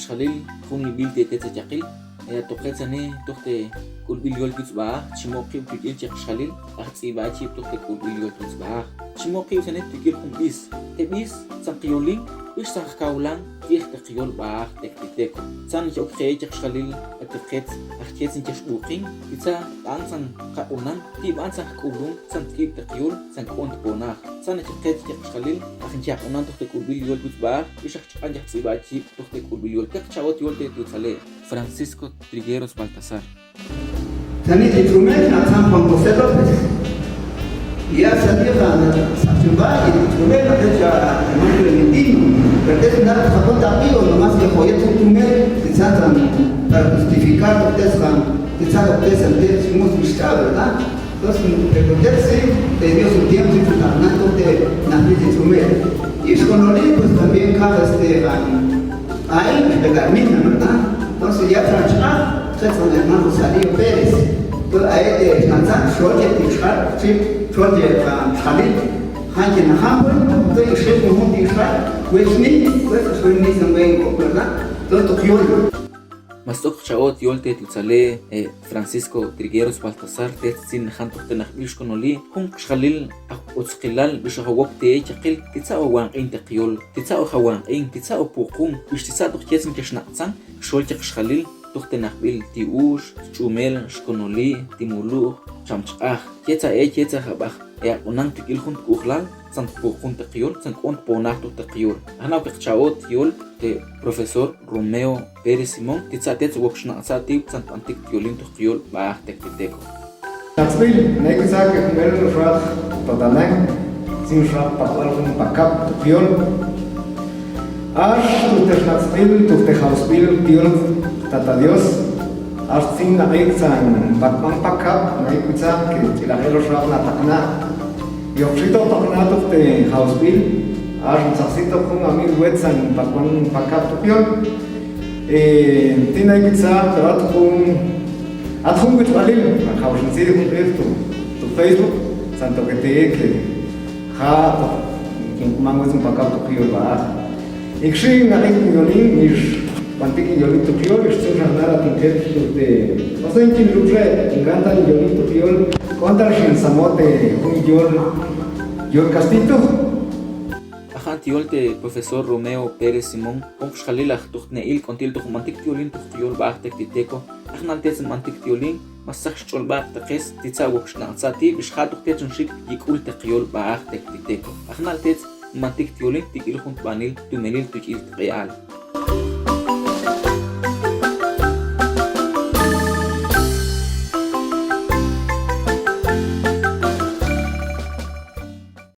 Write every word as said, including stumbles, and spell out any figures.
Xjalil, jun lib'il te tetza chaqil, e, atoqetzane toj te k'ulb'il yol twitz b'aaj, chi moq kib' tuk'il chek xjalil, aj tz'ib'ach yib' toj te k'ulb'il yol twitz b'aaj. Chi moq kib' sane tuk'il jun b'is. Te b'is, tzan qyolin, bix tzan qkawlan, ti'j te qyol b'aaj te k'titeco. Tzan chi ok qe chek xjalil, atoqetz, aj kietzin chex b'uqin, titza, b'an tzan qaq'unan, ti' b'an tzan qk'ulun, tzan tk'ib' te qyol, tzan k'on tponaj. Tzan chi qe chek xjalil, aj nchaq'unan toj te k'ulb'il yol twitz b'aaj, bix aj chq'an chex tz'ib'ach yib' toj te k'ulb'il yol. Kaq cha'ot yol te tutzale', Francisco Trigueros Baltasar. Tanit yitrume, xnaq'tzan Juan José López. Ya salió a San Chumba, yitrume, naq'et a hermano Clementino. Pero es nada, japón tapigo, nomás que joyet yitrume, quizás para justificar, porque es, quizás, porque es el que hemos buscado, ¿verdad? Entonces, pero ya sí, te dio su tiempo, y te está hablando de la vida de su medio. Y con Oli, pues también, cada, este, a, ahí, de Carmina, ¿verdad? Entonces, ya está, ah, se con el hermano Rosario Pérez. Entonces, a él, eh, descansar, suerte, y char, sí, suerte, a, salir. Hanche na hambre, entonces, y se con un disfraz, pues, ni, pues, soy ni también, ¿verdad? Entonces, yo, Mas tz'ok cha'ot yol te tutzale', e, Francisco Trigueros Baltasar, tetz tzin najan toj te naqb'il xkonoli, jun xjalil, aj utzqilal, bix aj wok te chaqil, titza o wanq'in te qyol, titza o jawanq'in, titza o puqun, bix titza toj chetzin chex naq'tzan, xol chex xjalil, toj te naqb'il ti'ux, tch'umel, xkonoli, timuluj, chamchq'aj, yetza e, yetza jab'aj, e, aq'unan tuk'il jun tk'u'jlal, tzan tpuqun te qyol, tzan k'on tponaj toj te qyol. Ajna' ok cha'ot yol te profesor Romeo Pérez Simón, titza tetz wok xnaq'tzan tib' tzan tb'antik tyolin toj qyol b'aaj te k'titeco. Xnaq'tzb'il, ney kutza ke jumel xraq tatanan, tzin xraq pakb'al jun pakap toj yol. Ax toj te xnaq'tzb'il toj te jawsb'il tyol Tata Dios. Ax tzin naq'ik tzan pakb'an pakap, ney kutza ke ch'ilaj el xraq nataqna'. Yojxi toj taqna toj te jawsb'il, ax ntzajsi toj jun amil wet tzan pakb'an pakap toj yol. E, tzin ney kutza, pero at jun, at jun wich'balil, a jawxin tzin jun q'ij toj, toj Facebook, tzan toj k'titeco, ja' toj, jun q'uman wet tzan pakap toj yol b'aaj. Ikxi naq'ik yolin, ix b'antik yolin toj yol, ix tzun xajnar a tinket toj te, o sea, kin lub' re, nkantan yolin toj yol, k'ontan xin samot te jun yol, yol kastito. Ajna' tyol te profesor Romeo Pérez Simón, jun xjalil aj toj tne'il k'ontil toj b'antik tyolin toj yol b'aaj te k'titeco, ajna' tetz b'antik tyolin, mas tzaj xch'olb'aq' te qes, titza wok xnaq'tzan tib', bix ja' toj tetz xun xik yik'ul te qyol b'aaj te k'titeco. Ajna' tetz b'antik tyolin, tik'il jun tb'anil tumelil tuk'il tq'i'al.